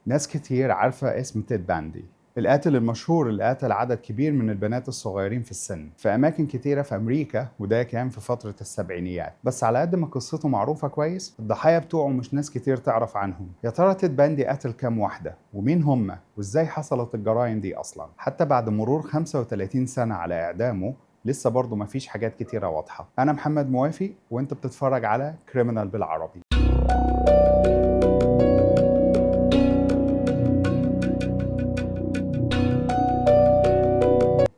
ناس كتير عارفة اسم تيد باندي، القاتل المشهور اللي قتل عدد كبير من البنات الصغيرين في السن في أماكن كتيرة في أمريكا، وده كان في فترة السبعينيات. بس على قد ما قصته معروفة كويس، الضحايا بتوعه مش ناس كتير تعرف عنهم. يا ترى تيد باندي قتل كام واحدة؟ ومين هم؟ وإزاي حصلت الجرائم دي أصلا؟ حتى بعد مرور 35 سنة على إعدامه لسه برضه مفيش حاجات كتيرة واضحة. أنا محمد موافي وأنت بتتفرج على كريمنال بالعربي.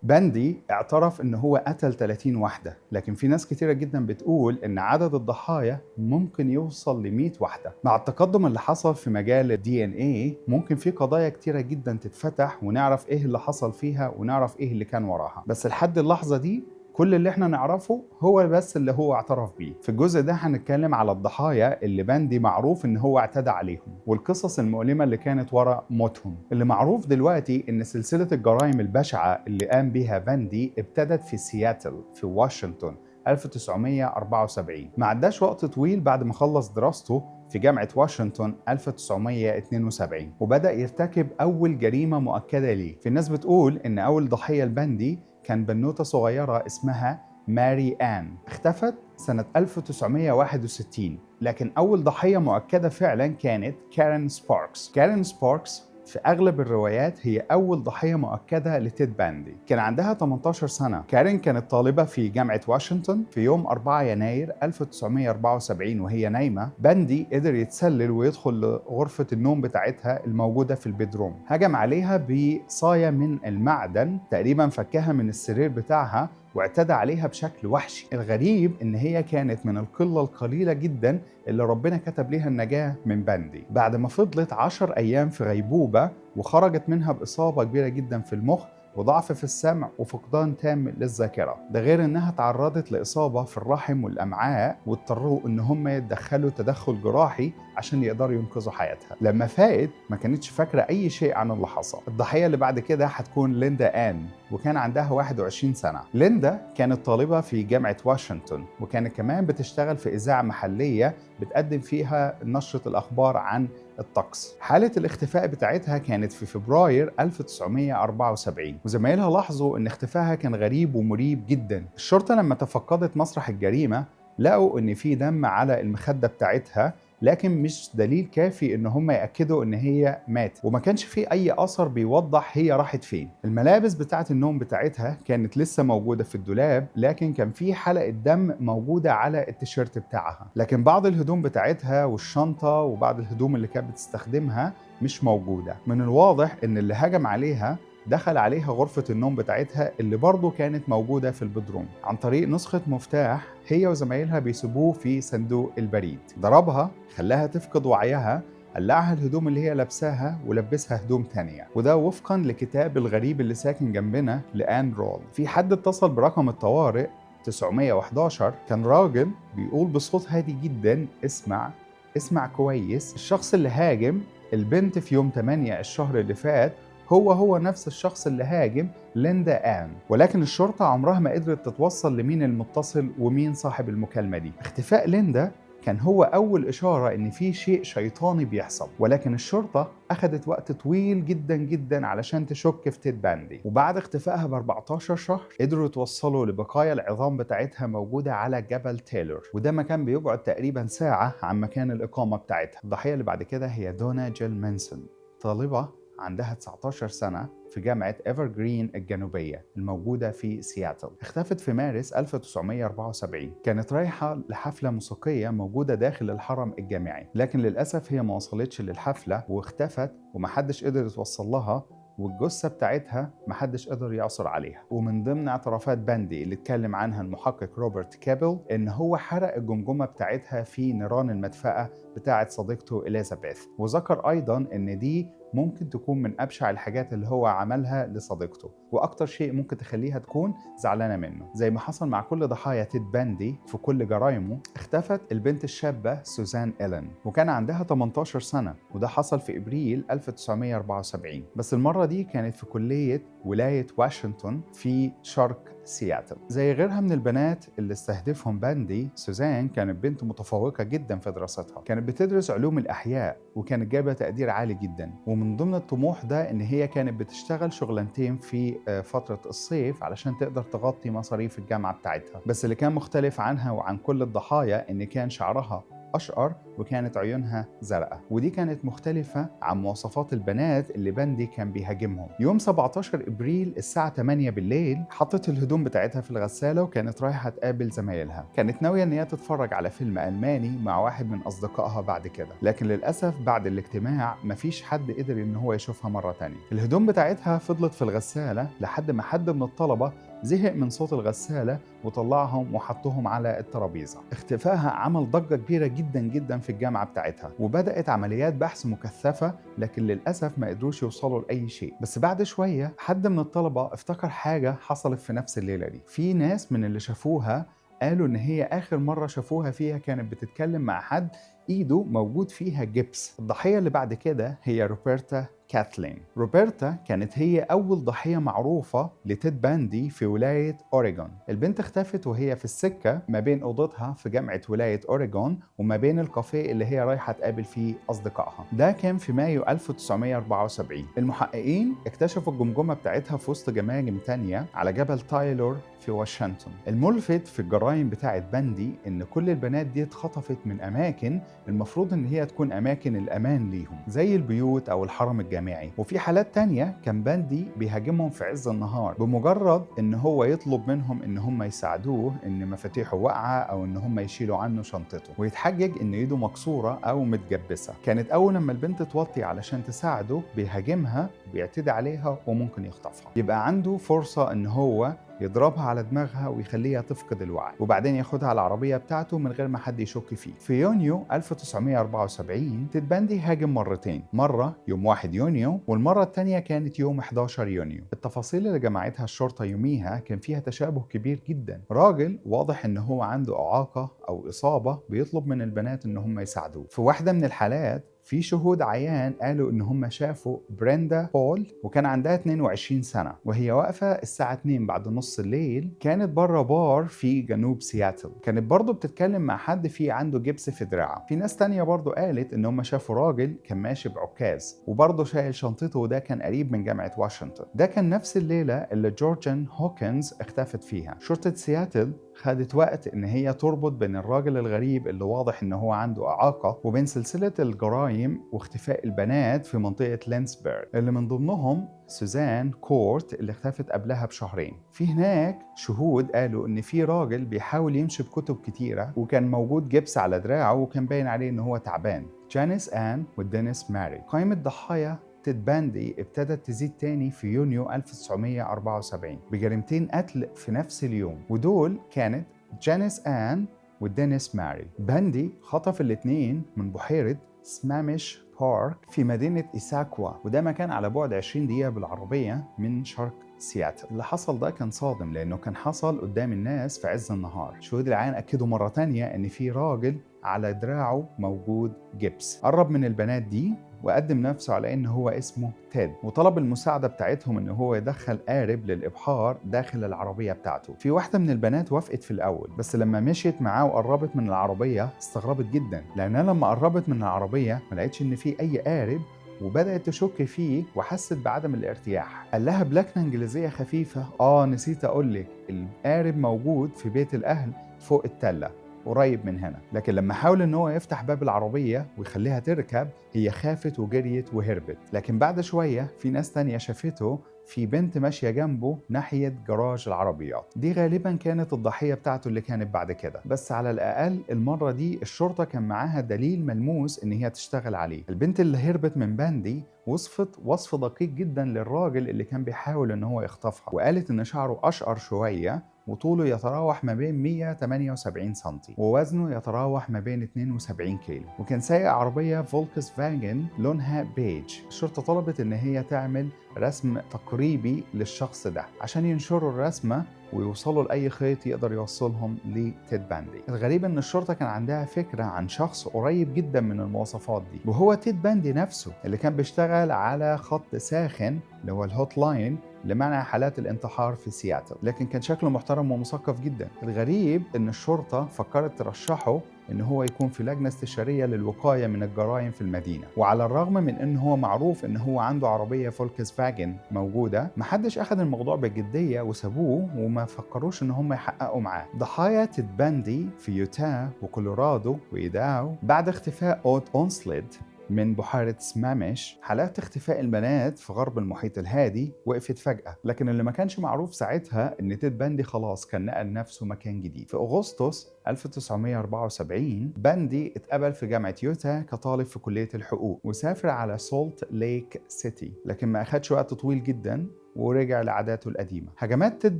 باندي اعترف ان هو قتل 30 واحدة، لكن في ناس كتيرة جدا بتقول ان عدد الضحايا ممكن يوصل ل 100 واحدة. مع التقدم اللي حصل في مجال ال DNA ممكن في قضايا كتيرة جدا تتفتح ونعرف ايه اللي حصل فيها ونعرف ايه اللي كان وراها، بس لحد اللحظة دي كل اللي احنا نعرفه هو بس اللي هو اعترف بيه. في الجزء ده هنتكلم على الضحايا اللي باندي معروف ان هو اعتدى عليهم والقصص المؤلمة اللي كانت ورا موتهم. اللي معروف دلوقتي ان سلسلة الجرائم البشعة اللي قام بيها باندي ابتدت في سياتل في واشنطن 1974. ما عداش وقت طويل بعد ما خلص دراسته في جامعة واشنطن 1972 وبدأ يرتكب أول جريمة مؤكدة ليه. في الناس بتقول إن أول ضحية لباندي كان بنوتة صغيرة اسمها ماري آن، اختفت سنة 1961، لكن أول ضحية مؤكدة فعلا كانت كارين سباركس. كارين سباركس في أغلب الروايات هي أول ضحية مؤكدة لتيد باندي. كان عندها 18 سنة. كارين كانت طالبة في جامعة واشنطن. في يوم 4 يناير 1974 وهي نايمة، باندي قدر يتسلل ويدخل لغرفة النوم بتاعتها الموجودة في ال bedroom. هجم عليها بصاية من المعدن، تقريبا فكها من السرير بتاعها واعتدى عليها بشكل وحشي. الغريب ان هي كانت من القلة القليلة جدا اللي ربنا كتب ليها النجاة من باندي، بعد ما فضلت 10 ايام في غيبوبة وخرجت منها بإصابة كبيرة جدا في المخ وضعف في السمع وفقدان تام للذاكرة. ده غير انها تعرضت لإصابة في الرحم والأمعاء واضطروا ان هم يتدخلوا تدخل جراحي عشان يقدروا ينقذوا حياتها. لما فاقت ما كانتش فاكرة أي شيء عن اللي حصل. الضحية اللي بعد كده هتكون ليندا آن، وكان عندها 21 سنة. ليندا كانت طالبة في جامعة واشنطن، وكانت كمان بتشتغل في إذاعة محلية بتقدم فيها نشرة الأخبار عن الطقس. حالة الاختفاء بتاعتها كانت في فبراير 1974، وزمايلها لاحظوا ان اختفائها كان غريب ومريب جدا. الشرطة لما تفقدت مسرح الجريمة لقوا ان في دم على المخدة بتاعتها، لكن مش دليل كافي ان هم يأكدوا ان هي ماتت، وما كانش في اي اثر بيوضح هي راحت فين. الملابس بتاعت النوم بتاعتها كانت لسه موجودة في الدولاب، لكن كان في حلقة دم موجودة على التيشيرت بتاعها، لكن بعض الهدوم بتاعتها والشنطة وبعض الهدوم اللي كانت بتستخدمها مش موجودة. من الواضح ان اللي هجم عليها دخل عليها غرفة النوم بتاعتها اللي برضو كانت موجودة في البدروم عن طريق نسخة مفتاح هي وزمايلها بيسيبوه في صندوق البريد. ضربها، خلاها تفقد وعيها، قلعها الهدوم اللي هي لابساها ولبسها هدوم تانية، وده وفقا لكتاب الغريب اللي ساكن جنبنا لآن رول. في حد اتصل برقم الطوارئ 911، كان راجل بيقول بصوت هادي جدا: اسمع اسمع كويس، الشخص اللي هاجم البنت في يوم 8 الشهر اللي فات هو نفس الشخص اللي هاجم ليندا آن. ولكن الشرطة عمرها ما قدرت تتوصل لمين المتصل ومين صاحب المكالمة دي. اختفاء ليندا كان هو أول إشارة إن في شيء شيطاني بيحصل، ولكن الشرطة أخدت وقت طويل جدا جدا علشان تشك في تيد باندي. وبعد اختفائها ب 14 شهر قدروا يتوصلوا لبقايا العظام بتاعتها موجودة على جبل تايلور، وده مكان بيبعد تقريبا ساعة عن مكان الإقامة بتاعتها. الضحية اللي بعد كده هي دونا جيل مانسون، طالبة عندها 19 سنة في جامعة إيفرغرين الجنوبية الموجودة في سياتل. اختفت في مارس 1974. كانت رايحة لحفلة موسيقية موجودة داخل الحرم الجامعي، لكن للأسف هي ما وصلتش للحفلة واختفت ومحدش قدر يتوصل لها، والجثة بتاعتها محدش قدر يعثر عليها. ومن ضمن اعترافات باندي اللي اتكلم عنها المحقق روبرت كابل ان هو حرق الجمجمة بتاعتها في نيران المدفأة بتاعت صديقته إليزابيث، وذكر ايضا ان دي ممكن تكون من أبشع الحاجات اللي هو عملها لصديقته، وأكتر شيء ممكن تخليها تكون زعلانة منه. زي ما حصل مع كل ضحايا تيد باندي في كل جرايمه، اختفت البنت الشابة سوزان إيلين وكان عندها 18 سنة، وده حصل في إبريل 1974، بس المرة دي كانت في كلية ولاية واشنطن في شرق سياتل. زي غيرها من البنات اللي استهدفهم باندي، سوزان كانت بنت متفوقة جدا في دراستها، كانت بتدرس علوم الأحياء وكانت جايبة تقدير عالي جدا، ومن ومن ضمن الطموح ده إن هي كانت بتشتغل شغلانتين في فترة الصيف علشان تقدر تغطي مصاريف الجامعة بتاعتها. بس اللي كان مختلف عنها وعن كل الضحايا إن كان شعرها أشقر وكانت عيونها زرقاء، ودي كانت مختلفة عن مواصفات البنات اللي باندي كان بيهاجمهم. يوم 17 إبريل الساعة 8 بالليل حطت الهدوم بتاعتها في الغسالة وكانت رايحة تقابل زمايلها. كانت ناوية إن هي تتفرج على فيلم ألماني مع واحد من أصدقائها بعد كده، لكن للأسف بعد الاجتماع مفيش حد قدر إن هو يشوفها مرة تانية. الهدوم بتاعتها فضلت في الغسالة لحد ما حد من الطلبة زهق من صوت الغسالة وطلعهم وحطهم على الترابيزة. اختفائها عمل ضجة كبيرة جدا جدا في الجامعة بتاعتها، وبدأت عمليات بحث مكثفة، لكن للأسف ما قدروش يوصلوا لأي شيء. بس بعد شوية حد من الطلبة افتكر حاجة حصلت في نفس الليلة دي. في ناس من اللي شافوها قالوا إن هي آخر مرة شافوها فيها كانت بتتكلم مع حد إيده موجود فيها جبس. الضحية اللي بعد كده هي روبرتا كاثلين. روبرتا كانت هي أول ضحية معروفة لتيد باندي في ولاية أوريغون. البنت اختفت وهي في السكة ما بين أوضتها في جامعة ولاية أوريغون وما بين الكافيه اللي هي رايحة تقابل فيه أصدقائها. ده كان في مايو 1974. المحققين اكتشفوا الجمجمة بتاعتها في وسط جماجم تانية على جبل تايلور في واشنطن. الملفت في الجرائم بتاعت باندي إن كل البنات دي اتخطفت من أماكن المفروض إن هي تكون أماكن الأمان ليهم، زي البيوت أو الحرم الجامعي. وفي حالات تانية كان باندي بيهاجمهم في عز النهار بمجرد إن هو يطلب منهم إن هم يساعدوه إن مفاتيحه واقعة أو إن هم يشيلوا عنه شنطته، ويتحجج إن إيده مكسورة أو متجبسة. كانت أول لما البنت توطي علشان تساعده بيهاجمها، بيعتدي عليها وممكن يخطفها. يبقى عنده فرصة إن هو يضربها على دماغها ويخليها تفقد الوعي، وبعدين ياخدها على العربية بتاعته من غير ما حد يشك فيه. في يونيو 1974 تيد باندي هاجم مرتين، مرة يوم 1 يونيو والمرة الثانية كانت يوم 11 يونيو. التفاصيل اللي جمعتها الشرطة يوميها كان فيها تشابه كبير جدا. راجل واضح ان هو عنده إعاقة أو إصابة بيطلب من البنات ان هم يساعدوه. في واحدة من الحالات في شهود عيان قالوا إن هم شافوا بريندا بول وكان عندها 22 سنة وهي واقفة الساعة 2 بعد نص الليل، كانت بره بار في جنوب سياتل. كانت برضو بتتكلم مع حد في عنده جبس في دراعه. في ناس تانية برضو قالت إن هم شافوا راجل كان ماشي بعكاز وبرضو شايل شنطته، وده كان قريب من جامعة واشنطن. ده كان نفس الليلة اللي جورجان هوكنز اختفت فيها. شرطة سياتل خدت وقت إن هي تربط بين الراجل الغريب اللي واضح إن هو عنده إعاقة وبين سلسلة الجرائم واختفاء البنات في منطقة لينسبرغ، اللي من ضمنهم سوزان كورت اللي اختفت قبلها بشهرين. في هناك شهود قالوا إن في راجل بيحاول يمشي بكتب كتيرة وكان موجود جبس على دراعه وكان باين عليه إن هو تعبان. جانيس آن ودينيس ماري. قائمة ضحايا تيد باندي ابتدت تزيد تاني في يونيو 1974 بجريمتين قتل في نفس اليوم، ودول كانت جانيس آن ودينيس ماري. باندي خطف الاثنين من بحيرة سمامش بارك في مدينة إيساكوا، وده مكان على بعد 20 دقيقة بالعربية من شرق سياتل. اللي حصل ده كان صادم لأنه كان حصل قدام الناس في عز النهار. شهود العيان أكدوا مرة تانية إن في راجل على دراعه موجود جبس. قرب من البنات دي وقدم نفسه على إن هو اسمه تيد، وطلب المساعدة بتاعتهم إن هو يدخل قارب للإبحار داخل العربية بتاعته. في واحدة من البنات وافقت في الأول، بس لما مشيت معاه وقربت من العربية استغربت جدا، لأنها لما قربت من العربية ما لقيتش إن في أي قارب، وبدأت تشك فيه وحست بعدم الارتياح. قال لها بلكنة إنجليزية خفيفة: نسيت أقولك، القارب موجود في بيت الأهل فوق التلة قريب من هنا. لكن لما حاول ان هو يفتح باب العربية ويخليها تركب، هي خافت وجريت وهربت. لكن بعد شوية في ناس تانية شافته في بنت ماشية جنبه ناحية جراج العربيات. دي غالبا كانت الضحية بتاعته اللي كانت بعد كده، بس على الأقل المرة دي الشرطة كان معاها دليل ملموس إن هي تشتغل عليه. البنت اللي هربت من باندي وصفت وصف دقيق جدا للراجل اللي كان بيحاول إن هو يخطفها، وقالت إن شعره أشقر شوية وطوله يتراوح ما بين 178 سنتي ووزنه يتراوح ما بين 72 كيلو، وكان سايق عربية فولكس فاجن لونها بيج. الشرطة طلبت إن هي تعمل رسم تقريبي للشخص ده عشان ينشروا الرسمة ويوصلوا لأي خيط يقدر يوصلهم لتيد باندي. الغريب إن الشرطة كان عندها فكرة عن شخص قريب جدا من المواصفات دي، وهو تيد باندي نفسه اللي كان بيشتغل على خط ساخن اللي هو ال hotline لمنع حالات الانتحار في سياتل، لكن كان شكله محترم ومثقف جدا. الغريب إن الشرطة فكرت ترشحه إن هو يكون في لجنة استشارية للوقاية من الجرائم في المدينة. وعلى الرغم من إن هو معروف إن هو عنده عربية فولكس فاجن موجودة، محدش أخد الموضوع بجدية وسابوه وما فكروش إن هم يحققوا معاه. ضحايا تيد باندي في يوتا وكولورادو وإيداو بعد اختفاء أوت أونسليد من بحيرة سمامش، حالات اختفاء البنات في غرب المحيط الهادي وقفت فجأة. لكن اللي ما كانش معروف ساعتها إن تيد باندي خلاص كان نقل نفسه مكان جديد. في أغسطس 1974 باندي اتقبل في جامعة يوتا كطالب في كلية الحقوق وسافر على سولت ليك سيتي، لكن ما أخدش وقت طويل جدا ورجع لعاداته القديمة. هجمات تيد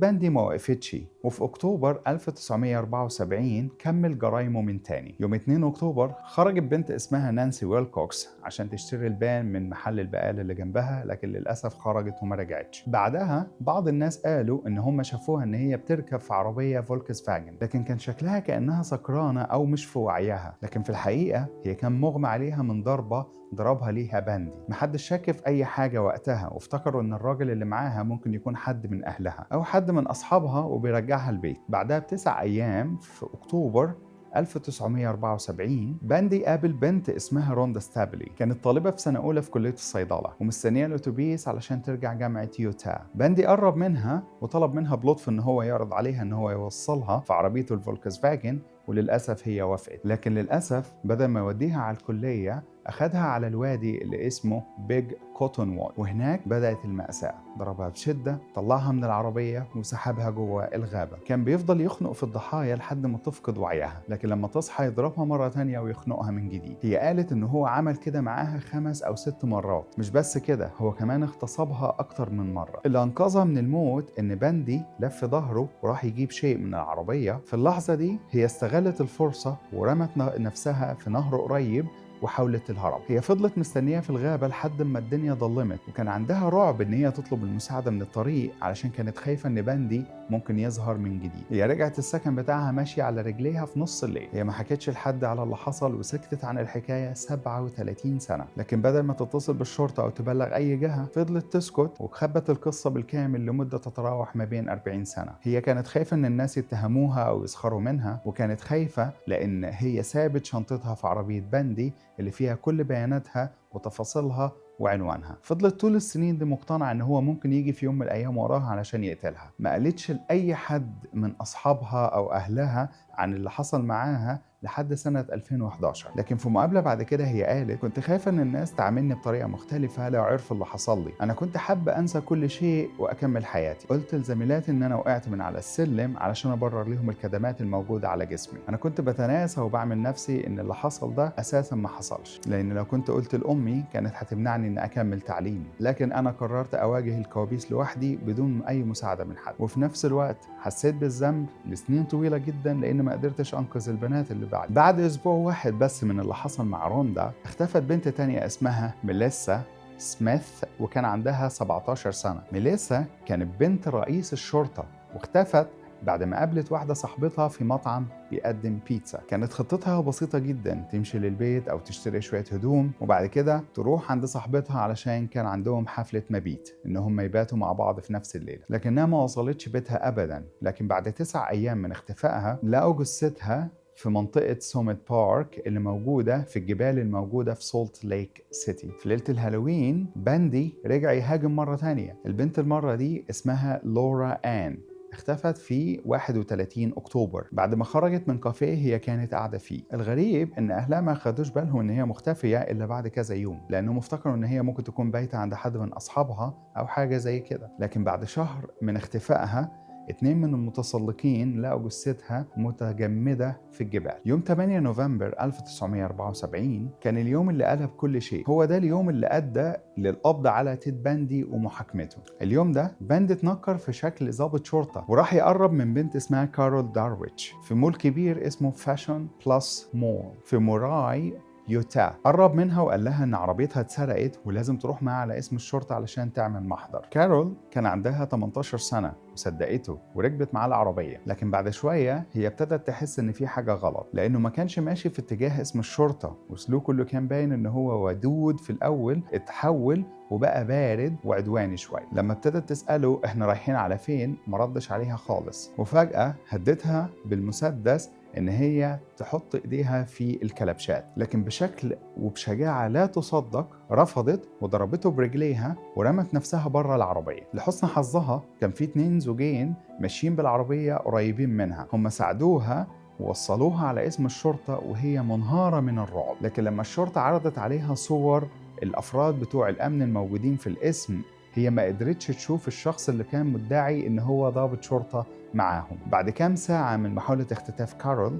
باندي ما وقفتش، وفي أكتوبر 1974 كمل جرايمه من تاني. يوم 2 أكتوبر خرجت بنت اسمها نانسي ويلكوكس عشان تشتري البان من محل البقال اللي جنبها، لكن للأسف خرجت وما رجعتش. بعدها بعض الناس قالوا إن هم شافوها إن هي بتركب في عربية فولكس فاجن، لكن كان شكلها كأنها سكرانة أو مش في وعيها، لكن في الحقيقة هي كان مغمى عليها من ضربة ضربها ليها باندي. محدش شك في أي حاجة وقتها، وافتكروا إن الراجل اللي معاها ممكن يكون حد من أهلها أو حد من أصحابها وبيرجعها البيت. بعدها ب9 أيام في أكتوبر 1974 باندي قابل بنت اسمها روندا ستابلي، كانت طالبة في سنة أولى في كلية الصيدلة ومستنية الأتوبيس علشان ترجع جامعة يوتا. باندي قرب منها وطلب منها بلطف إن هو يعرض عليها إن هو يوصلها في عربيته الفولكس فاجن، وللأسف هي وافقت. لكن للأسف بدل ما يوديها على الكلية أخدها على الوادي اللي اسمه بيج كوتونوود، وهناك بدأت المأساة. ضربها بشدة، طلعها من العربية وسحبها جوه الغابة. كان بيفضل يخنق في الضحايا لحد ما تفقد وعيها، لكن لما تصحى يضربها مرة تانية ويخنقها من جديد. هي قالت إن هو عمل كده معاها 5 أو 6 مرات. مش بس كده، هو كمان اغتصبها أكتر من مرة. اللي أنقذها من الموت إن باندي لف ظهره وراح يجيب شيء من العربية. في اللحظة دي هي استغلت الفرصة ورمت نفسها في نهر قريب وحاولت الهرب. هي فضلت مستنية في الغابة لحد ما الدنيا ظلمت، وكان عندها رعب إن هي تطلب المساعدة من الطريق علشان كانت خايفة إن باندي ممكن يظهر من جديد. هي رجعت السكن بتاعها ماشية على رجليها في نص الليل. هي ما حكتش لحد على اللي حصل وسكتت عن الحكاية 37 سنة. لكن بدل ما تتصل بالشرطة أو تبلغ أي جهة فضلت تسكت وخبت القصة بالكامل لمدة تتراوح ما بين 40 سنة. هي كانت خايفة إن الناس يتهموها أو يسخروا منها، وكانت خايفة لأن هي سابت شنطتها في عربية باندي اللي فيها كل بياناتها وتفاصيلها وعنوانها. فضلت طول السنين دي مقتنعة ان هو ممكن يجي في يوم من الايام وراها علشان يقتلها. ما قالتش لأي حد من اصحابها او اهلها عن اللي حصل معاها لحد سنة 2011. لكن في مقابلة بعد كده هي قالت: كنت خايفة ان الناس تعاملني بطريقة مختلفة لو عرفوا اللي حصل لي. انا كنت حابة انسى كل شيء واكمل حياتي. قلت لزميلاتي ان انا وقعت من على السلم علشان ابرر لهم الكدمات الموجودة على جسمي. انا كنت بتناسى وبعمل نفسي ان اللي حصل ده اساسا ما حصلش، لان لو كنت قلت لامي كانت هتمنعني ان اكمل تعليمي. لكن انا قررت اواجه الكوابيس لوحدي بدون اي مساعدة من حد. وفي نفس الوقت حسيت بالذنب لسنين طويلة جدا لان ما قدرتش انقذ البنات اللي بعد اسبوع واحد بس من اللي حصل مع روندا، اختفت بنت تانية اسمها ميليسا سميث، وكان عندها 17 سنة. ميليسا كانت بنت رئيس الشرطة، واختفت بعد ما قابلت واحدة صاحبتها في مطعم بيقدم بيتزا. كانت خطتها بسيطة جدا، تمشي للبيت أو تشتري شوية هدوم وبعد كده تروح عند صاحبتها علشان كان عندهم حفلة مبيت إن هم يباتوا مع بعض في نفس الليلة. لكنها ما وصلتش بيتها أبدا. لكن بعد 9 أيام من اختفائها لقوا جثتها في منطقة سوميت بارك اللي موجودة في الجبال الموجودة في سولت ليك سيتي. في ليلة الهالوين باندي رجع يهاجم مرة تانية. البنت المرة دي اسمها لورا آن، اختفت في 31 أكتوبر بعد ما خرجت من كافيه هي كانت قاعدة فيه. الغريب إن أهلها ما خدوش بالهم إن هي مختفية إلا بعد كذا يوم، لأنهم افتكروا إن هي ممكن تكون بايتة عند حد من أصحابها أو حاجة زي كده. لكن بعد شهر من اختفائها 2 من المتسلقين لقوا جثتها متجمدة في الجبال. يوم 8 نوفمبر 1974 كان اليوم اللي قلب كل شيء. هو ده اليوم اللي أدى للقبض على تيد باندي ومحاكمته. اليوم ده باندي اتنكر في شكل ضابط شرطة وراح يقرب من بنت اسمها كارول دارويتش في مول كبير اسمه فاشون بلس مول في موراي يوتا. قرب منها وقال لها ان عربيتها اتسرقت ولازم تروح معاه على اسم الشرطة علشان تعمل محضر. كارول كان عندها 18 سنة وصدقته وركبت معاه العربية. لكن بعد شوية هي ابتدت تحس إن في حاجة غلط، لأنه ما كانش ماشي في اتجاه اسم الشرطة، وسلوكه اللي كان باين إن هو ودود في الأول اتحول وبقى بارد وعدواني شوية. لما ابتدت تسأله احنا رايحين على فين ما ردش عليها خالص، وفجأة هدتها بالمسدس إن هي تحط إيديها في الكلبشات، لكن بشكل وبشجاعة لا تصدق رفضت وضربته برجليها ورمت نفسها بره العربية. لحسن حظها كان في 2 زوجين ماشيين بالعربية قريبين منها، هم ساعدوها ووصلوها على اسم الشرطة وهي منهارة من الرعب. لكن لما الشرطة عرضت عليها صور الأفراد بتوع الأمن الموجودين في الاسم، هي ما قدرتش تشوف الشخص اللي كان مدعي إن هو ضابط شرطة معاهم. بعد كام ساعة من محاولة اختطاف كارول،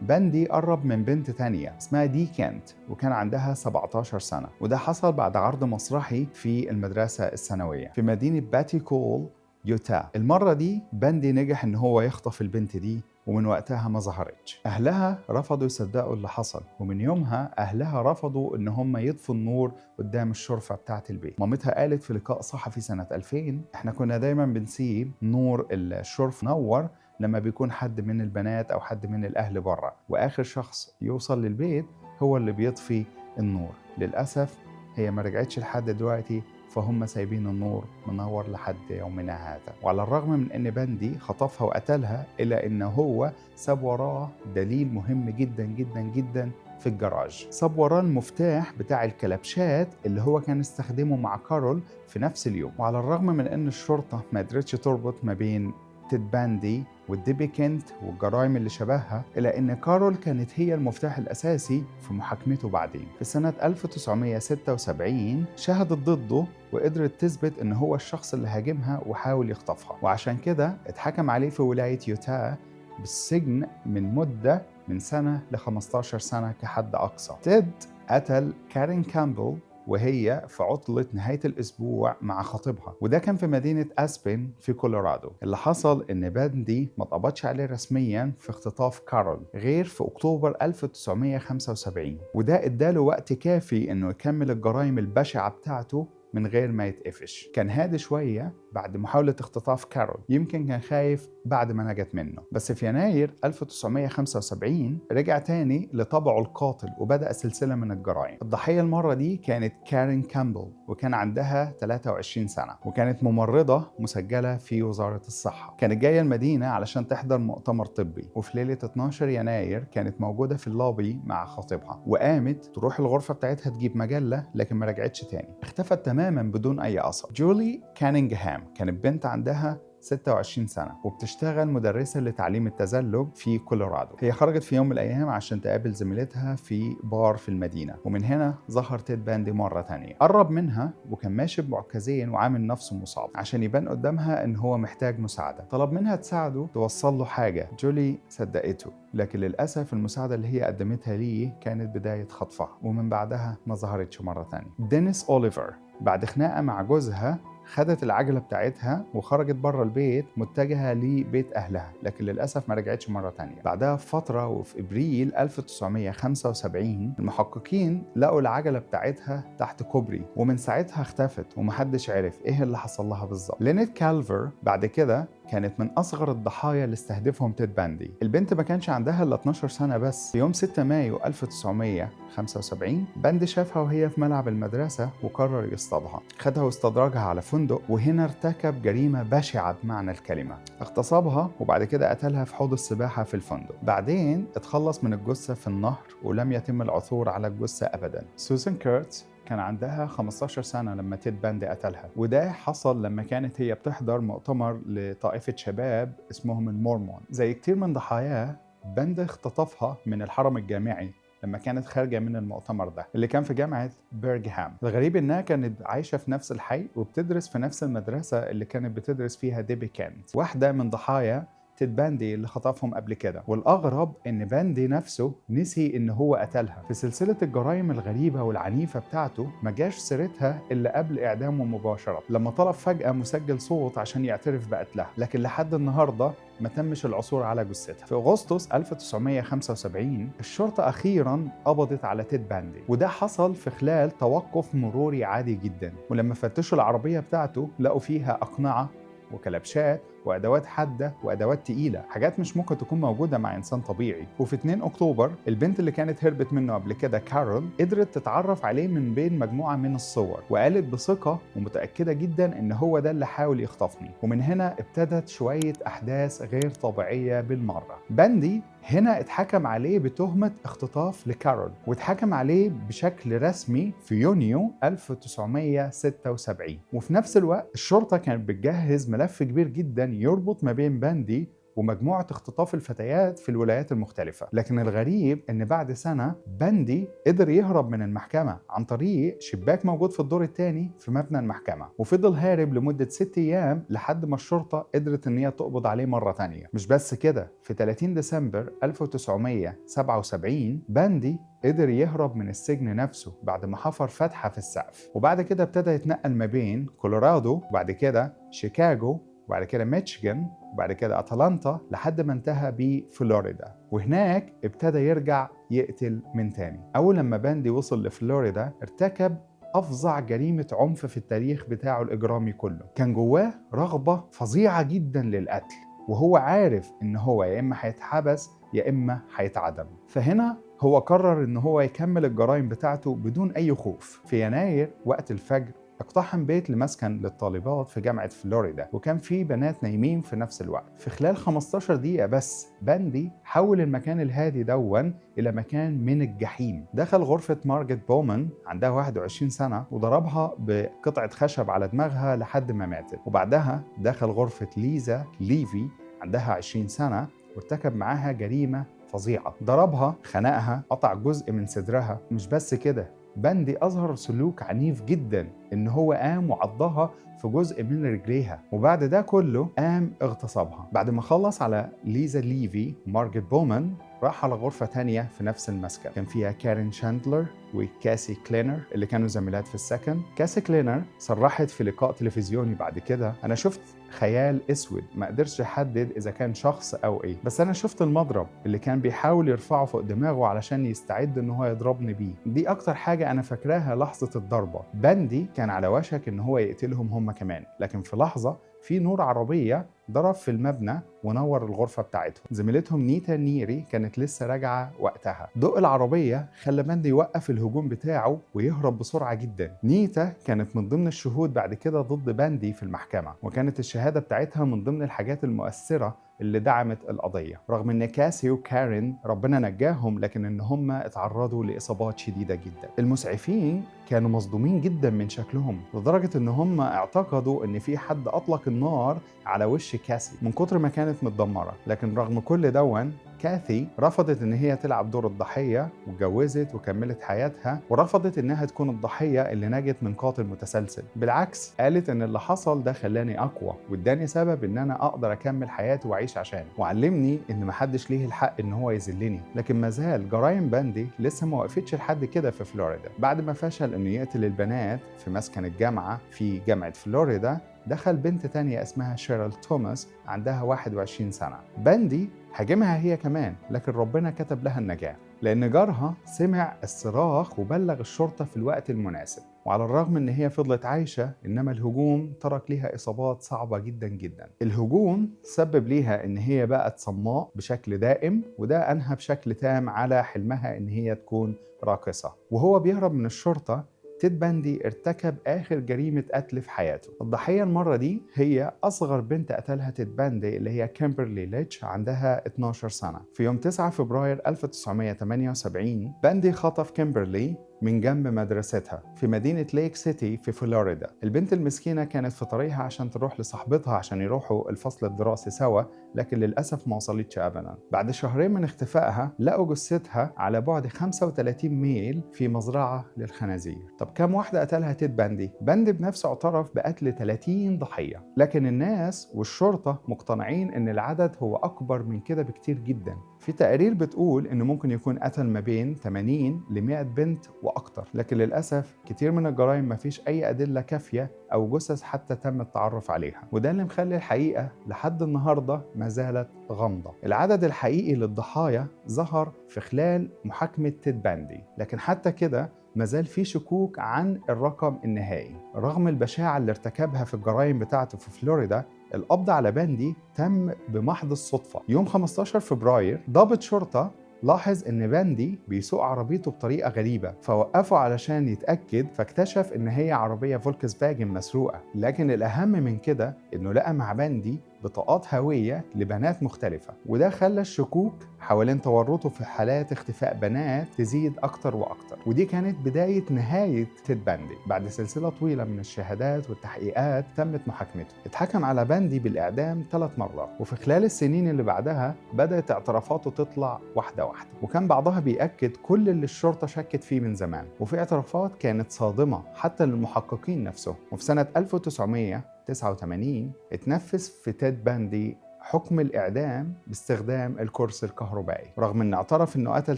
باندي قرب من بنت تانية اسمها دي كانت، وكان عندها 17 سنة، وده حصل بعد عرض مسرحي في المدرسة الثانوية في مدينة باتيكول يوتا. المرة دي باندي نجح إن هو يخطف البنت دي، ومن وقتها ما ظهرتش. أهلها رفضوا يصدقوا اللي حصل، ومن يومها أهلها رفضوا إن هم يطفوا النور قدام الشرفة بتاعة البيت. مامتها قالت في لقاء صحفي سنة 2000: إحنا كنا دايما بنسيب نور الشرف نور لما بيكون حد من البنات أو حد من الأهل بره، وآخر شخص يوصل للبيت هو اللي بيطفي النور. للأسف هي ما رجعتش لحد دلوقتي، فهم سايبين النور منور لحد يومنا هذا. وعلى الرغم من ان باندي خطفها وقتلها، الا ان هو ساب وراه دليل مهم جدا جدا جدا في الجراج. ساب وراه المفتاح بتاع الكلبشات اللي هو كان استخدمه مع كارول في نفس اليوم. وعلى الرغم من ان الشرطة ما قدرتش تربط ما بين تيد باندي والديبي كنت والجرائم اللي شبهها، إلا إن كارول كانت هي المفتاح الأساسي في محاكمته بعدين. في سنة 1976 شهدت ضده وقدرت تثبت إن هو الشخص اللي هاجمها وحاول يخطفها، وعشان كده اتحكم عليه في ولاية يوتا بالسجن من مدة من سنة ل 15 سنة كحد أقصى. تيد قتل كارين كامبل وهي في عطلة نهاية الأسبوع مع خطيبها، وده كان في مدينة أسبن في كولورادو. اللي حصل إن باندي ما اتقبضش عليه رسميا في اختطاف كارول غير في أكتوبر 1975، وده اداله وقت كافي إنه يكمل الجرائم البشعة بتاعته من غير ما يتقفش. كان هادي شوية بعد محاولة اختطاف كارول، يمكن كان خايف بعد ما نجت منه. بس في يناير 1975 رجع تاني لطبعه القاتل وبدأ سلسلة من الجرائم. الضحية المرة دي كانت كارين كامبل، وكان عندها 23 سنة، وكانت ممرضة مسجلة في وزارة الصحة. كانت جاية المدينة علشان تحضر مؤتمر طبي، وفي ليلة 12 يناير كانت موجودة في اللوبي مع خطيبها، وقامت تروح الغرفة بتاعتها تجيب مجلة، لكن ما رجعتش تاني، اختفت تماما بدون أي أثر. جولي كانينغهام كانت بنت عندها 26 سنة وبتشتغل مدرسة لتعليم التزلج في كولورادو. هي خرجت في يوم من الأيام عشان تقابل زميلتها في بار في المدينة، ومن هنا ظهر تيد باندي مرة تانية. قرب منها وكان ماشي بعكازين وعامل نفسه مصاب عشان يبان قدامها إن هو محتاج مساعدة. طلب منها تساعده توصل له حاجة. جولي صدقته، لكن للأسف المساعدة اللي هي قدمتها ليه كانت بداية خطفها، ومن بعدها ما ظهرتش مرة تانية. دينيس أوليفر بعد خناقة مع جوزها خدت العجلة بتاعتها وخرجت بره البيت متجهة لبيت أهلها، لكن للأسف ما رجعتش مرة تانية. بعدها بفترة وفي إبريل 1975 المحققين لقوا العجلة بتاعتها تحت كوبري، ومن ساعتها اختفت ومحدش عرف إيه اللي حصل لها بالظبط. لينيت كالفر بعد كده كانت من أصغر الضحايا اللي استهدفهم تيد باندي. البنت ما كانش عندها إلا 12 سنة بس. في يوم 6 مايو 1975 باندي شافها وهي في ملعب المدرسة وقرر يصطادها. خدها واستدرجها على فندق، وهنا ارتكب جريمة بشعة بمعنى الكلمة. اغتصبها وبعد كده قتلها في حوض السباحة في الفندق. بعدين اتخلص من الجثة في النهر، ولم يتم العثور على الجثة أبدا. سوزان كيرتس كان عندها 15 سنة لما تيد باندي قتلها، وده حصل لما كانت هي بتحضر مؤتمر لطائفة شباب اسمهم المورمون. زي كتير من ضحاياه، باندي اختطفها من الحرم الجامعي لما كانت خارجة من المؤتمر ده اللي كان في جامعة بيرجهام. الغريب إنها كانت عايشة في نفس الحي وبتدرس في نفس المدرسة اللي كانت بتدرس فيها ديبي كانت، واحدة من ضحايا تيد باندي اللي خطفهم قبل كده. والأغرب إن باندي نفسه نسي إن هو قتلها. في سلسلة الجرائم الغريبة والعنيفة بتاعته ما جاش سيرتها إلا قبل إعدامه مباشرة، لما طلب فجأة مسجل صوت عشان يعترف بقتلها، لكن لحد النهاردة ما تمش العثور على جثتها. في أغسطس 1975 الشرطة أخيراً قبضت على تيد باندي، وده حصل في خلال توقف مروري عادي جداً. ولما فتشوا العربية بتاعته لقوا فيها أقنعة وكلبشات وأدوات حادة وأدوات تقيلة، حاجات مش ممكن تكون موجودة مع إنسان طبيعي. وفي 2 أكتوبر البنت اللي كانت هربت منه قبل كده كارول قدرت تتعرف عليه من بين مجموعة من الصور، وقالت بثقة ومتأكدة جدا إن هو ده اللي حاول يخطفني. ومن هنا ابتدت شوية أحداث غير طبيعية بالمرة. باندي هنا اتحكم عليه بتهمة اختطاف لكارول، واتحكم عليه بشكل رسمي في يونيو 1976. وفي نفس الوقت الشرطة كانت بتجهز ملف كبير جدا يربط ما بين باندي ومجموعة اختطاف الفتيات في الولايات المختلفة. لكن الغريب ان بعد سنة باندي قدر يهرب من المحكمة عن طريق شباك موجود في الدور الثاني في مبنى المحكمة، وفضل هارب لمدة 6 أيام لحد ما الشرطة قدرت ان هي تقبض عليه مرة تانية. مش بس كده، في 30 ديسمبر 1977 باندي قدر يهرب من السجن نفسه بعد ما حفر فتحة في السقف، وبعد كده ابتدى يتنقل ما بين كولورادو وبعد كده شيكاغو وبعد كده ميشيغان وبعد كده أتلانتا لحد ما انتهى بفلوريدا، وهناك ابتدى يرجع يقتل من تاني. أول لما باندي وصل لفلوريدا ارتكب أفظع جريمة عنف في التاريخ بتاعه الإجرامي كله. كان جواه رغبة فظيعة جدا للقتل، وهو عارف إن هو يا إما هيتحبس يا إما هيتعدم. فهنا هو قرر إن هو يكمل الجرائم بتاعته بدون أي خوف. في يناير وقت الفجر اقتحم بيت لمسكن للطالبات في جامعة فلوريدا، وكان في بنات نايمين في نفس الوقت. في خلال 15 دقيقة بس باندي حول المكان الهادي دون إلى مكان من الجحيم. دخل غرفة مارجت بومان عندها 21 سنة وضربها بقطعة خشب على دماغها لحد ما ماتت، وبعدها دخل غرفة ليزا ليفي عندها 20 سنة وارتكب معاها جريمة فظيعة، ضربها، خنقها، قطع جزء من صدرها. مش بس كده، باندي أظهر سلوك عنيف جدا، إن هو قام وعضها في جزء من رجليها، وبعد ده كله قام اغتصبها. بعد ما خلص على ليزا ليفي ومارجت بومان راح على غرفة تانية في نفس المسكن كان فيها كارين شاندلر وكاسي كلينر اللي كانوا زميلات في السكن. كاسي كلينر صرحت في لقاء تلفزيوني بعد كده: أنا شفت خيال أسود ما قدرش أحدد إذا كان شخص أو إيه، بس أنا شفت المضرب اللي كان بيحاول يرفعه فوق دماغه علشان يستعد إن هو يضربني بيه. دي أكتر حاجة أنا فاكراها لحظة الضربة. باندي كان على وشك إن هو يقتلهم هم كمان، لكن في لحظة في نور عربية ضرب في المبنى ونور الغرفة بتاعتهم. زميلتهم نيتا نيري كانت لسه راجعة وقتها. ضوء العربية خلى باندي يوقف الهجوم بتاعه ويهرب بسرعة جدا. نيتا كانت من ضمن الشهود بعد كده ضد باندي في المحكمة، وكانت الشهادة بتاعتها من ضمن الحاجات المؤثرة اللي دعمت القضية، رغم ان كاسي وكارين ربنا نجاهم، لكن ان هم اتعرضوا لإصابات شديدة جدا. المسعفين كانوا مصدومين جدا من شكلهم، لدرجة ان هم اعتقدوا ان في حد اطلق النار على وش كاسي من كتر ما كانت متدمرة. لكن رغم كل دون كاثي رفضت ان هي تلعب دور الضحية، واتجوزت وكملت حياتها، ورفضت انها تكون الضحية اللي نجت من قاتل متسلسل. بالعكس، قالت ان اللي حصل ده خلاني اقوى واداني سبب ان انا اقدر اكمل حياتي واعيش عشانه، وعلمني ان محدش ليه الحق ان هو يذلني. لكن مازال جرايم باندي لسه ما وقفتش لحد كده في فلوريدا. بعد ما فشل انه يقتل البنات في مسكن الجامعة في جامعة فلوريدا، دخل بنت تانية اسمها شيرل توماس عندها 21 سنة. باندي هاجمها هي كمان، لكن ربنا كتب لها النجاة، لأن جارها سمع الصراخ وبلغ الشرطة في الوقت المناسب. وعلى الرغم إن هي فضلت عايشة، إنما الهجوم ترك ليها إصابات صعبة جدا جدا. الهجوم سبب ليها إن هي بقت صماء بشكل دائم، وده أنهى بشكل تام على حلمها إن هي تكون راقصة. وهو بيهرب من الشرطة، تيد باندي ارتكب آخر جريمة قتل في حياته. الضحية المرة دي هي أصغر بنت قتلها تيد باندي اللي هي كيمبرلي ليتش، عندها 12 سنة. في يوم 9 فبراير 1978 باندي خطف كيمبرلي من جنب مدرستها في مدينة ليك سيتي في فلوريدا. البنت المسكينة كانت في طريقها عشان تروح لصاحبتها عشان يروحوا الفصل الدراسي سوا، لكن للأسف ما وصلتش أبدا. بعد شهرين من اختفائها لقوا جثتها على بعد 35 ميل في مزرعة للخنازير. طب كم واحدة قتلها تيد باندي؟ باندي بنفسه اعترف بقتل 30 ضحية، لكن الناس والشرطة مقتنعين إن العدد هو أكبر من كده بكتير جدا. في تقارير بتقول إنه ممكن يكون قتل ما بين 80 ل 100 بنت وأكتر، لكن للأسف كتير من الجرائم مفيش أي أدلة كافية أو جثث حتى تم التعرف عليها، وده اللي مخلي الحقيقة لحد النهاردة ما زالت غامضة. العدد الحقيقي للضحايا ظهر في خلال محاكمة تيد باندي، لكن حتى كده مازال في شكوك عن الرقم النهائي. رغم البشاعة اللي ارتكبها في الجرائم بتاعته في فلوريدا، القبض على باندي تم بمحض الصدفة. يوم 15 فبراير ضابط شرطة لاحظ ان باندي بيسوق عربيته بطريقة غريبة، فوقفه علشان يتأكد، فاكتشف ان هي عربية فولكس فاجن مسروقة. لكن الأهم من كده انه لقى مع باندي بطاقات هوية لبنات مختلفة، وده خلى الشكوك حوالين تورطه في حالات اختفاء بنات تزيد أكتر وأكتر. ودي كانت بداية نهاية تيد باندي. بعد سلسلة طويلة من الشهادات والتحقيقات تمت محاكمته. اتحكم على باندي بالإعدام 3 مرات، وفي خلال السنين اللي بعدها بدأت اعترافاته تطلع واحدة واحدة، وكان بعضها بيأكد كل اللي الشرطة شكت فيه من زمان، وفي اعترافات كانت صادمة حتى للمحققين نفسهم. وفي سنة 1989 اتنفذ في تيد باندي حكم الإعدام باستخدام الكرسي الكهربائي، رغم إنه اعترف إنه قتل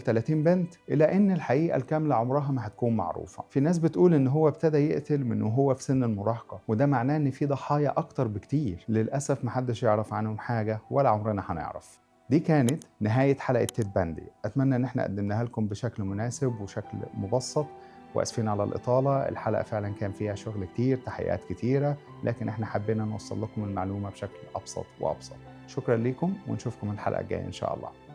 30 بنت، إلا إن الحقيقة الكاملة عمرها ما هتكون معروفة. في ناس بتقول إن هو ابتدى يقتل من وهو في سن المراهقة، وده معناه إن في ضحايا أكتر بكتير للأسف محدش يعرف عنهم حاجة ولا عمرنا هنعرف. دي كانت نهاية حلقة تيد باندي. أتمنى إن احنا قدمناها لكم بشكل مناسب وشكل مبسط، واسفين على الإطالة. الحلقة فعلا كان فيها شغل كتير، تحقيقات كتيرة، لكن احنا حبينا نوصل لكم المعلومة بشكل أبسط وأبسط. شكرا لكم، ونشوفكم الحلقة الجاية إن شاء الله.